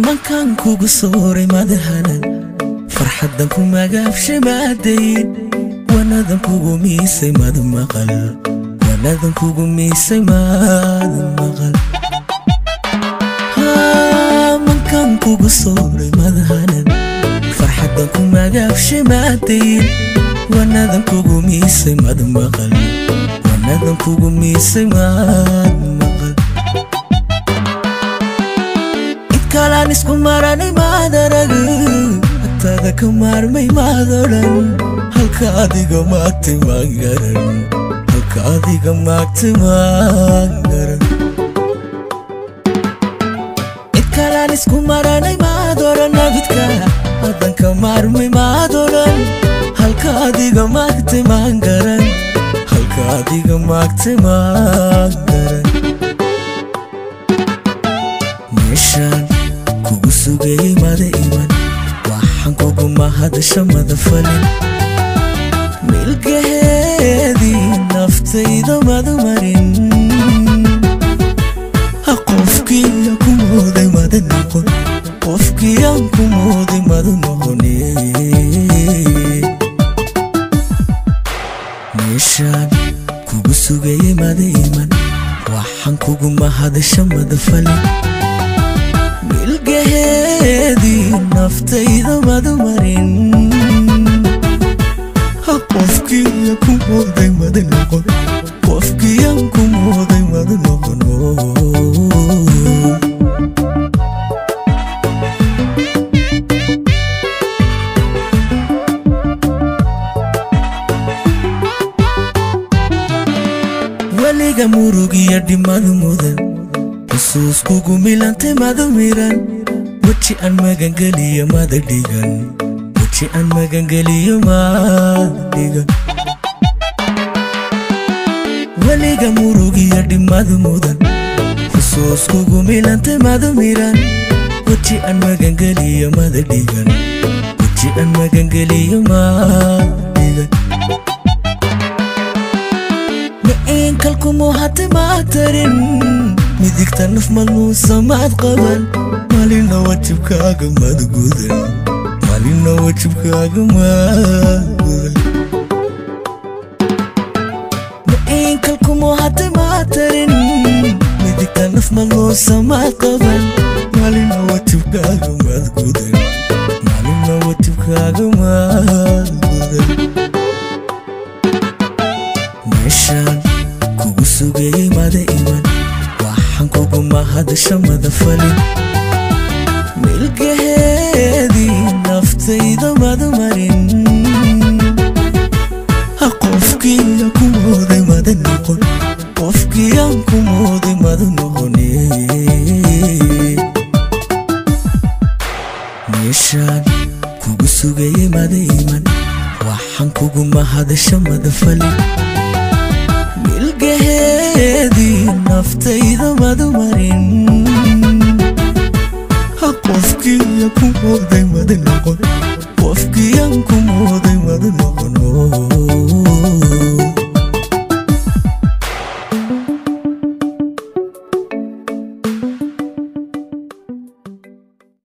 Mankaan kugu sooray madahanan farxaddan ku magaabshay maadayn wanadan kugu miisay mad maqal wanadan kugu miisay mad maqal mankaan kugu sooray madahanan farxaddan ku magaabshay maadayn wanadan kugu miisay mad maqal wanadan kugu miisay mad maqal kalaan isku maranay maad arag agtaada ka maarmay maad odhan halka adiga maagtay maan garan halka adiga maagtay maan garan cid kalaan isku maranay maad odhan abidka haddan ka maarmay maad odhan halka adiga maagtay maan garan halka adiga maagtay maan garan meeshaan kugu sugayay mada iman waxaan kugu mahadasha mada falin milgaheedii naftayda mada marin qofkiiyan ku mooday mada noqon qofkiiyan ku mooday mada noqone meeshaan kugu sugayay mada iman waxaan kugu mahadasha mada falin milgaheedii naftayda mada marin qofkiiyan ku mooday mada noqon qofkiiyan ku mooday mada noqon. Weliga murugiya dhimadu mudan xusuus kugu milantay mada miran weji aan magangeliyo mada dhigan weji aan magangeliyo mada dhigan weliga murugiya dhimadu mudan xusuus kugu milantay mada miran weji aan magangeliyo mada dhigan weji aan magangeliyo mada dhigan kalkumu hatay maatarin midigta naf madmuusa maad qaban maalina wajibkaaga mad gudan maalina wajibkaaga mad gudan kalkumu hatay maatarin midigta naf madmuusa maad qaban maalina wajibkaaga mad gudan maalina wajibkaaga mad gudan meeshaan kugu sugayay mada iman waxaan kugu mahadasha mada falin milgaheedii naftayda mada marin qofkiiyan ku mooday mada noqon qofkiiyan ku mooday mada noqone meeshaan kugu sugayay mada iman waxaan kugu mahadasha mada falin milgaheedii naftayda mada marin qofkiiyan ku mooday mada noqon qofkiiyan ku mooday mada noqon.